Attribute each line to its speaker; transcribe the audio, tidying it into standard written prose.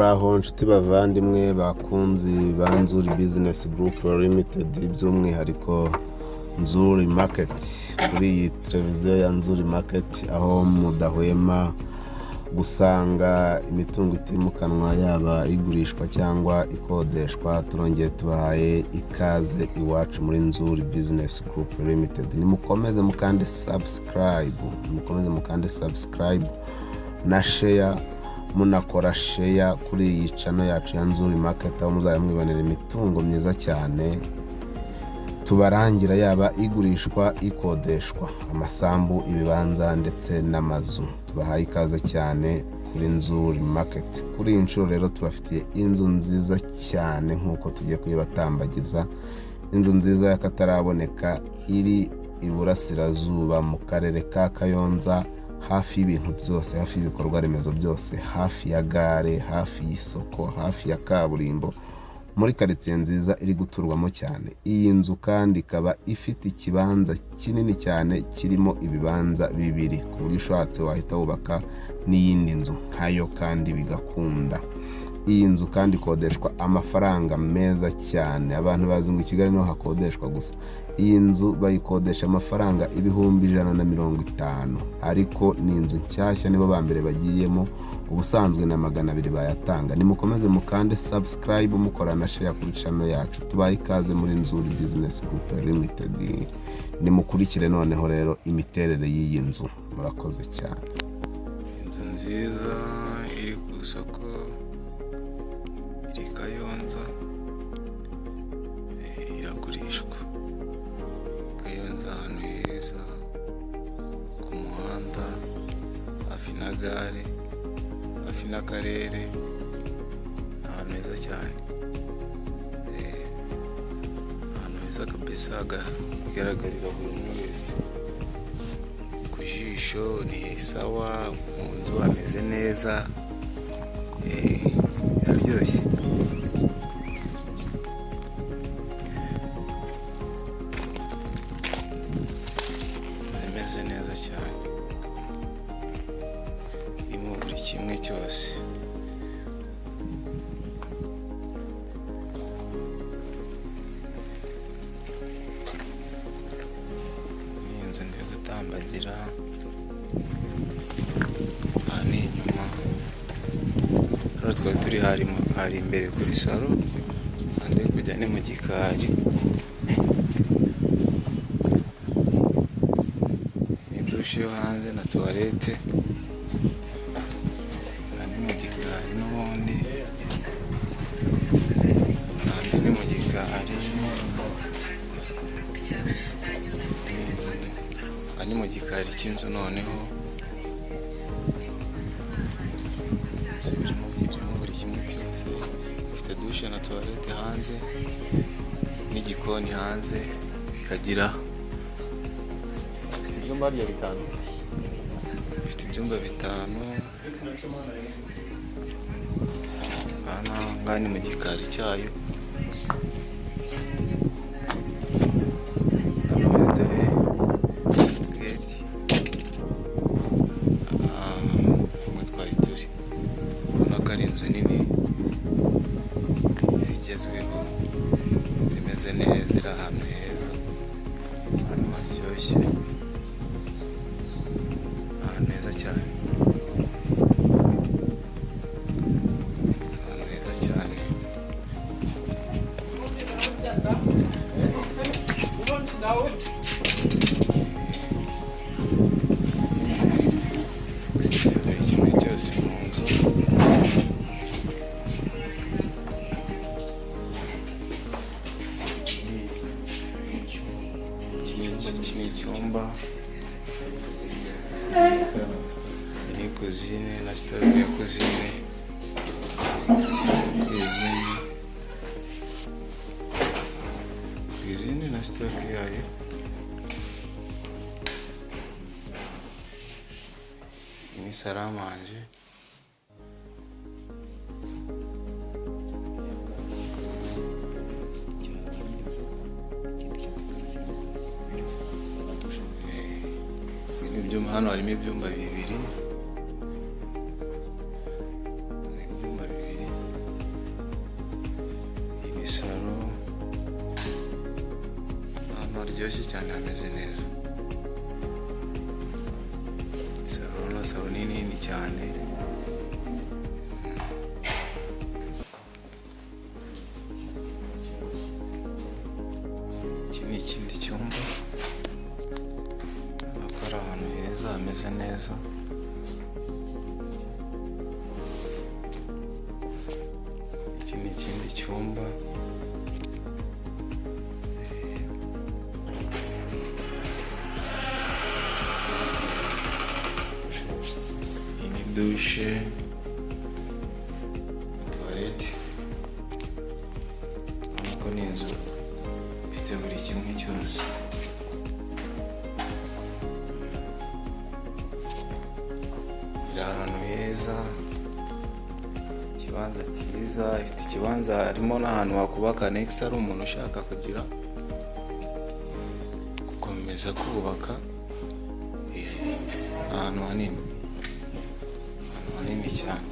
Speaker 1: Muraho nshuti bavandimwe bakunzi ba Nzuri Business Group Limited, by'umwihariko Nzuri Market. Kuri iyi televiziyo ya Nzuri Market, aho mudahwema gusanga imitungo itimukanwa, yaba igurishwa cyangwa ikodeshwa, turongeye tubahaye ikaze iwacu muri Nzuri Business Group Limited. Nimukomeze mukande subscribe, mukomeze mukande subscribe na share, munakora share kuri iyi channel yacu ya Nzuri Market, aho muzajya mwibonera imitungo myiza cyane tubarangira, yaba igurishwa, ikodeshwa, amasambu, ibibanza ndetse n'amazu. Tubahaye ikaze cyane kuri Nzuri Market. Kuri iyi nshuro rero tubafitiye inzu nziza cyane nk'uko tugiye kuyibatambagiza, inzu nziza y'akataraboneka iri iburasirazuba mu karere ka Kayonza, hafi y'ibintu byose, hafi y'ibikorwa remezo byose, hafi ya gare, hafi y'isoko, hafi ya kaburimbo, muri karitsiye nziza iri guturwamo cyane. Iyi nzu kandi ikaba ifite ikibanza kinini cyane kirimo ibibanza bibiri, ku buryo ushatse wahita wubaka n'iyindi nzu nkayo kandi bigakunda. Iyi nzu kandi ikodeshwa amafaranga meza cyane. Abantu bazi ngo i Kigali niho hakodeshwa gusa. Iyi nzu bayikodesha amafaranga 150,000, ariko ni inzu nshyashya, nibo ba mbere bagiyemo, ubusanzwe na 200 bayatanga. Nimukomeze mukande subscribe, mukora na share kuri channel yacu. Tubaye ikaze muri Nzuri Business Group Limited. Nimukurikire noneho rero imiterere y'iyi nzu. Murakoze cyane.
Speaker 2: Inzu nziza iri ku isoko, iri Kayonza, iragurishwa. Kayonza ahantu heza ku muhanda, hafi na gare, hafi n'akarere, ni ahantu heza cyane. Ahantu heza kabisa hagaragarira buri umwe wese. Ku jisho ni sawa, mu nzu hameze neza, iraryoshye. Inzu imeze neza cyane, irimo buri kimwe cyose. Ni inzu ndi gutambagira, aha ni inyuma, hano twari turi hari imbere kuri salo, aha ndi kujya ni mu gikari. Ni dushe yo hanze na toilette, aha ni mu gikari n'ubundi, ahandi ni mu gikari. Aha ni mu gikari cy'inzu noneho, inzu irimo buri kimwe cyose, ifite dushe na toilette hanze n'igikoni hanze, ikagira, ifite ibyumba harya bitanu, ifite ibyumba bitanu. Aha ngaha ni mu gikari cyayo. Hano dore gate, hamwe twari turi, ubona ko ari inzu nini zigezweho, zimeze neza, iri ahantu heza, ahantu haryoshye, ahantu heza cyane, ahantu heza cyane. Ifite buri kimwe cyose mu nzu. Iki ni icyumba, iyi ni cuisine na stock ya cuisine, cuisine, cuisine na stock yayo. Iyi ni salle à manger. Ibyumba hano harimo ibyumba bibiri, harimo ibyumba bibiri. Haryoshye cyane, hameze neza. Salo na salo ni nini cyane. Iki ni ikindi cyumba, urabona ko ari ahantu heza, hameze neza. Iki ni ikindi cyumba. Iyi ni douche na toilette. Urabona ko ni inzu ifite buri kimwe cyose. Iri ahantu heza, ikibanza cyiza, ifite ikibanza, harimo n'ahantu wakubaka annexe, ari umuntu ushaka kugira gukomeza kubaka. Ahantu hanini, ahantu hanini cyane.